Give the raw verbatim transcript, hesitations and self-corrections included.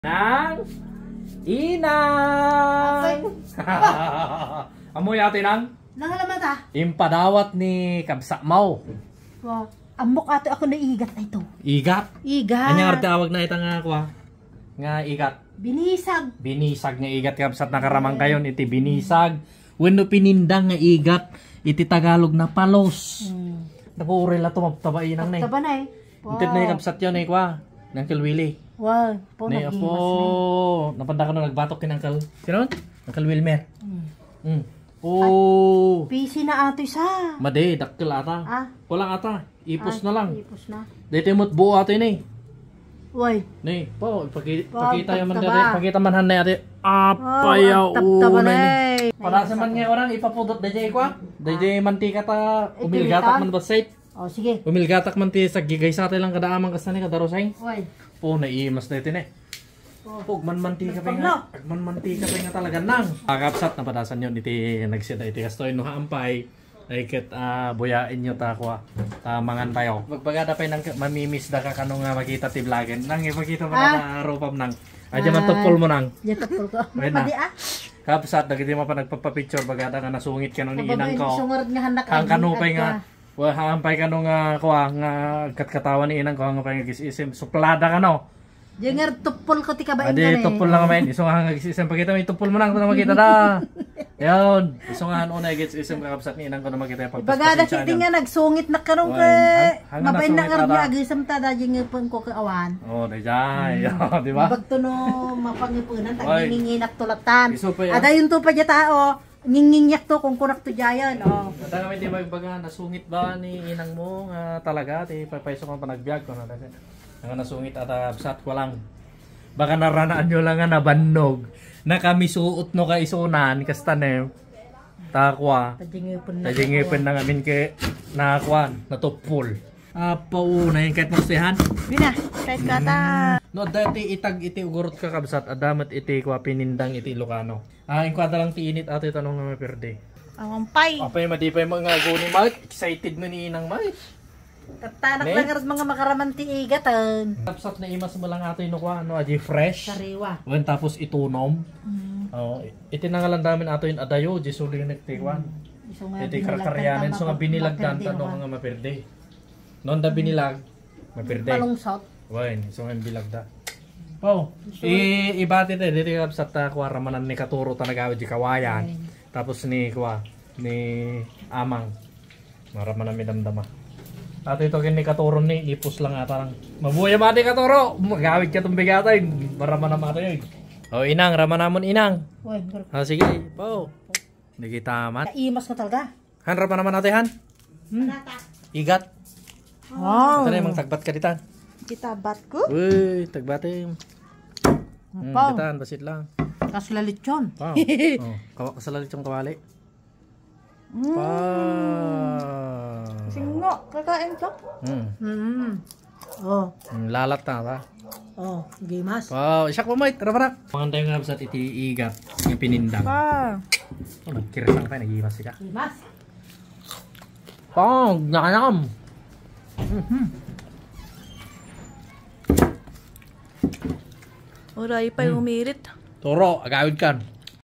Nang Inang! Apay. Amoy ate nang? Nang alamata? Impadawat ni kabsat mo. Wa, ammok ato ako na igat na ito. Igat? Igat. Anya nga tawag na ita nga kuwa? Nga igat. Binisag. Binisag nga igat, kabsat, nakaramang kayon iti binisag. Wenno pinindang nga igat iti Tagalog na palos. Hmm. Naku, uray la tumabtaba inang ne. Tabtaba na eh. Inted na Wow. ikabsat yun, eh, kwa. Ni Uncle Willie. Wow, po, Ni nagimas Apo. na eh. Napanda ka na nagbatok kin Uncle. Sino? Uncle Wilmer. Hmm. Hmm. Oh. Pisi na ato isa. Madi, dakkel ata. Ah. Kulang ata. Ipos Ay, na lang. Ipos na. Dito yung buo ato yun eh. Way. Ni, po, paki, Wow, pakita yung man tabtaba. dali. Pakita man han na ate. Wow, Apay, ang tabtaba na unay ni. eh. Para sa man nga orang, ipapudot da jay kwa. Da jay mantika ta, Ito, umilgatak ito. man ba safe? Oh, sige. Umilgatak man ti saggigay sa atin lang kada amang kasta ni kada Roseng. Way. Po, naimas na ito ni. Oh. Po, agmanmantika pa Nagpanglaw. nga. Agmanmantika pa nga talaga nang. Kakabsat, napadasan yun iti nagsida iti kastoy. No, haampay. Ay, ket, ah, buyain nyo ta, kwa. Ta, mangan tayo. Magbaga da pa'y nang mamimiss da ka kano nga makita ti vlogen. Nang, ipakita mo Ah. na na rupam nang. Adya man Ah. tupol mo nang. Adya tupol ko. Ayun na. Madi, ah. Kabsat, dagiti mapanagpapapicture, baga da nga nasungit kano ni Ababay, inang ko. sungarad nga handak Ang kano agni-, pa'y nga, agka. wa, haampay kano nga, kwa, nga agkatkatawan ni inang ko, nga pa'y nga gis-isim. Suplada kano. Diay nga tupol ko ti kabain Adi, ka na eh. tupol lang, men. Iso nga nga gis-isim. Pakita mo, itupol mo lang, kung makita da. Yun. Iso nga, ano na, gis-isim, kakabsat ni inang ko na makita yung Ibaga da pagpaspasensyaan kiti yun. nga nagsungit na karong Wen, kay hang-, hang mabain na nasungit karong ata. Agisam ta, da, diay nga pun ko kaawan. Oh, dayjay. Hmm. Oh, di ba? Bagto no, mapangipunan, Wen. tagninginak tulatan. Iso pa yan. Adayon to pa diya tao. Ngingingyak to, kung kunak to diayan, oh. Ata kami di magbaga, nasungit ba ni inang mo nga talaga, ti paypayso kang panagbiag, kung ano, nga nasungit ata, absat ko lang. Baka naranaan nyo lang nga nabannog. Nakamisuot no kaisunan, kasta ne. Takwa. Tajingipon na Tajingipon takwa. na ngamin ke, nakwan, natupol. Apa una yung kahit magustihan? Bina, kahit kata. No, dati itag iti ugurot ka, kabsat, adamat iti kwa pinindang iti Ilocano. Ah, inkuada lang ti init ato ito nung nga mapirdi. Awan pay. Apay, madi pay mga aguni, Mike. Excited mo ni Inang Mike. Tattanak Ne? lang aras mga makaraman ti igatan. Tapsat na imas mo lang ato yung kwa, no, aji fresh. Sariwa. Wen, tapos itunom. Mm. Oh, iti nangalan namin ato yung adayo, di sulinek ti kwan. Mm. Iso nga Iti binilagdan karkaryanan, ta so nga mapag-, binilagdan ta mapirdi, no, no, nga mapirdi. Noon da binilag, mapirde. Malungsot. Wen, iso nga bilag da. Oh, Sure. i-, ibati tayo, dito yung sa ta, kuwa, ramanan ni Katuro, ta nagawa di kawayan. Wen. Tapos ni, kuwa, ni Amang. Maramanan mi damdama. Ato ito, kin ni Katuro ni, ipos lang ata lang. Mabuhay ba ni Katuro? Magawid ka itong bigatay. Maramanan mo ata yun. Oh, inang, ramanamon, inang. Wen, group. Ah, sige, po. Nakita man. Naimas ka talaga. Han, rapa naman natin, han. Hmm. Igat. Wow. Ito na yung mga tagbat ka ditan. Kita bat ko? Uy, tagbatim. Hmm, Apaw. Ditan, basit lang. Kasla lechon. Wow. Oh, kawa ka sa lechon kawali. Mm. Pa. Singo, kakain ka? Hmm. Mm. Oh. Hmm, lalat na, ba? Oh, gimas. Wow, isak mo, mate. Tara, tara. Mangan tayo nga sa iti igat, yung pinindang. Pa. Oh, nagkirisang ka, nagimas ka. Gimas. Oh, nanam. Mhm. Uray pa'y Hmm. umirit. Turo, agawid kan.